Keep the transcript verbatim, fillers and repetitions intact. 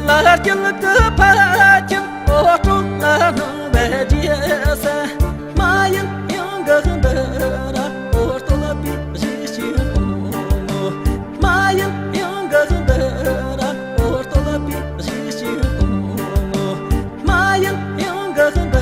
ལ་སྐྱིད་ཀྱི་ཕ་ཁྱིམ་འོ་སྤྲོ་ལ་སྣང་བའི་རྒྱལ་ས། སྨྲ་ཡུལ་དབྱངས་ཀྱི་འདུ་ར་འོ་སྟོད་པའི་གཞིས་ཆེན་དང་ངོ་། སྨྲ་ཡུལ་དབྱངས་ཀྱི་འདུ་ར་འོ་སྟོད་པའི་གཞིས་ཆེན་དང་ངོ་། སྨྲ་ཡུལ་དབྱངས་ཀྱི་འདུ་